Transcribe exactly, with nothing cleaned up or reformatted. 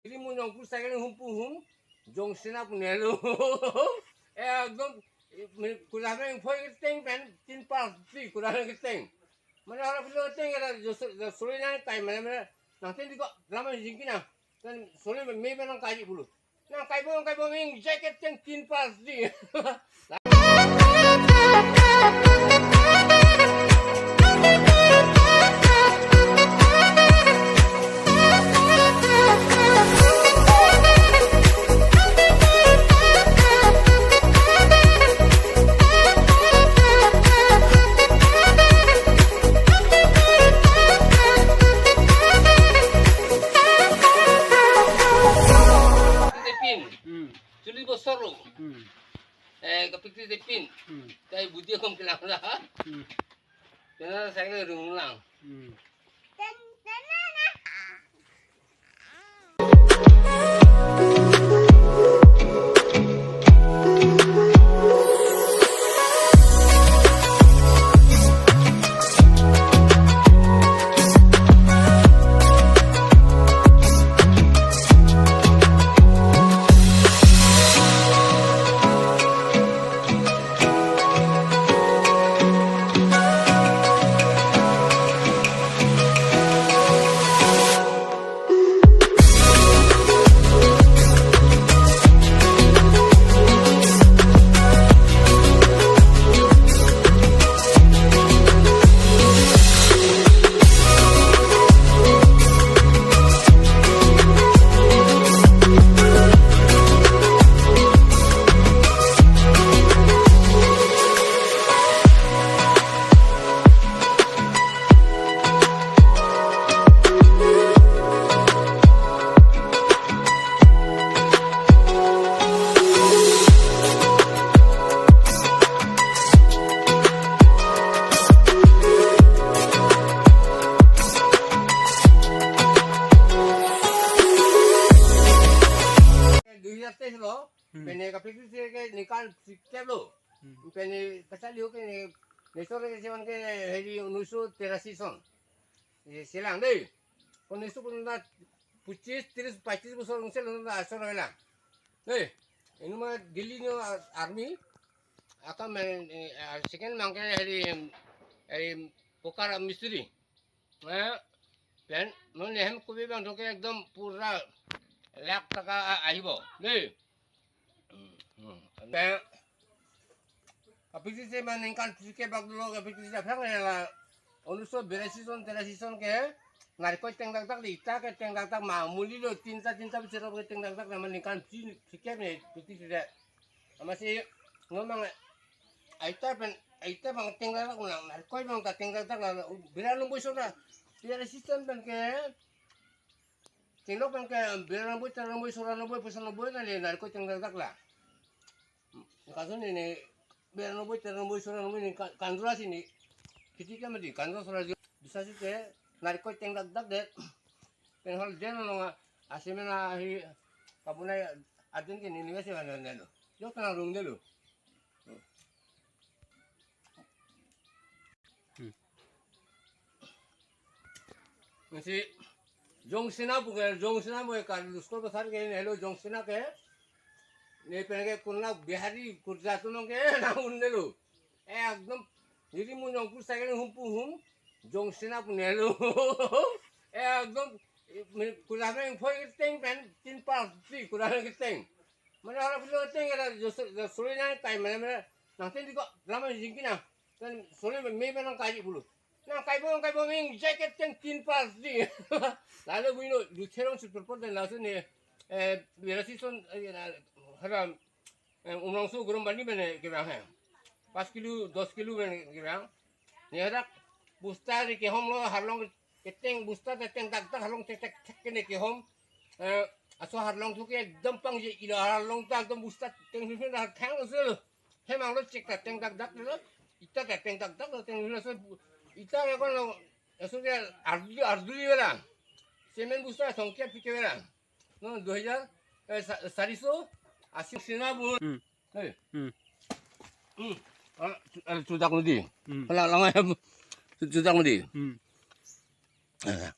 Rimu nong pu cycle humpu hum, Jong Sena pu nelo. Ekdom, kuda meng phoi keteng pen, tin pas di kuda meng keteng. Mane hala pulo keteng kata, jo suri nang kai mane mane, nang ten di ko, lama jingki na. Kan suri me me nang kai pulo. Nang kai bo, nang kai bo, meng jacket teng tin pas di. Depin. Hmm. Chuli bosor lo. Hmm. Eh, kapikri depin. Hmm. Kai budi akom kelang lah. Hmm. Kena saya rung lang. Hmm. Dui hajar teis lo, hmm, pene kapikri ke ningkan sikep lo. Hmm. Pene kachali ho ke ne, nesor ke sewan ke heri unusu terasi son. Eh, selang dei. Unusu kuna puchis, tris, pachis bosor lungsel lungsel asor hela. Dei, inuma Delhi no ar-, army, akam, eh, eh, second mangke heri, heri pokar mistri. Eh, pen, non hem kubi bang toke ekdom pura lakh taka a-, ahibo. Dei. Hmm, hmm. Pen, kapikri se ma ningkan sikep bak dolo, kapikri se aphrang ya la, unusu berasi son, terasi son ke, narikol teng dak dak dei, ita ke teng dak dak ma, muli lo, tinta, tinta bichero ke teng dak dak, nama ningkan si-, sikep ne, piti sida. Ama si, ngomang, aita pen, aita bang teng dak dak, nang, narikol bang ta teng dak dak la, bira nung boi sora, berasi son pen ke, Tenglok pen ke, bira nang boi, tera nang boi, sora nang boi, pusa nang boi, kali narikol teng dak dak la. Kasun ne, ne, bira nang boi, tera nang boi, sora nang boi, ne, ka-, kanjura si ne. Kheti ke mati, kanjura sora jo. Bisa si ke, narikol teng dak dak det. Pen hol den nong, asemen ahi, kabunai adin ke ne, ne, si van van lo. Jo kana rung de lo. Hmm. Masi Jong Sena pu ke, Jong Sena pu ke, kar luskor pasar ke, nelo Jong Sena ke, ne pen ke kuna Bihari kurja tu nong ke, na un nelo. Ekdom, jadi mun jong pu cycle humpu hum, Jong Sena pu nelo. Ekdom, kuda meng phoi keteng pen, tin pas di kuda meng keteng. Mane hala pulo keteng kata, jo suri nang kai mane mane, nang ten di ko, lama jingki na. Kan suri me me nang kai pulo. Nang kai bo, nang kai bo, meng jacket teng tin pas di. Lalu buino, du therong super pot dan langsung ne, eh, berasi son, eh, na, hara, eh, Umrangso Gorom Bandi mane kebang hai. Pas kilo, dos kilo mane kebang. Ne hadak, bosta ne kehom lo, harlong keteng bosta te teng dak dak, harlong tek tek tek ke ne kehom. Eh, aso harlong tu ke ekdom pang je ila harlong ta ekdom bosta teng hum hum har thang lo se lo. Hem anglo chek ta teng dak dak lo. Ita ta teng dak dak lo teng lo so. Ita ya kon lo. Aso ke ardu ardu li wala. Semen bosta songkya pike wala. No, dui hajar, eh, sa-, sariso, asi Sena pu. Hmm. Hey. Hmm. Hmm. Ah, chu-, ah, chudak nodi. Hmm. Hala lang ayam. Chu-, chudak nodi. Hmm. Eh.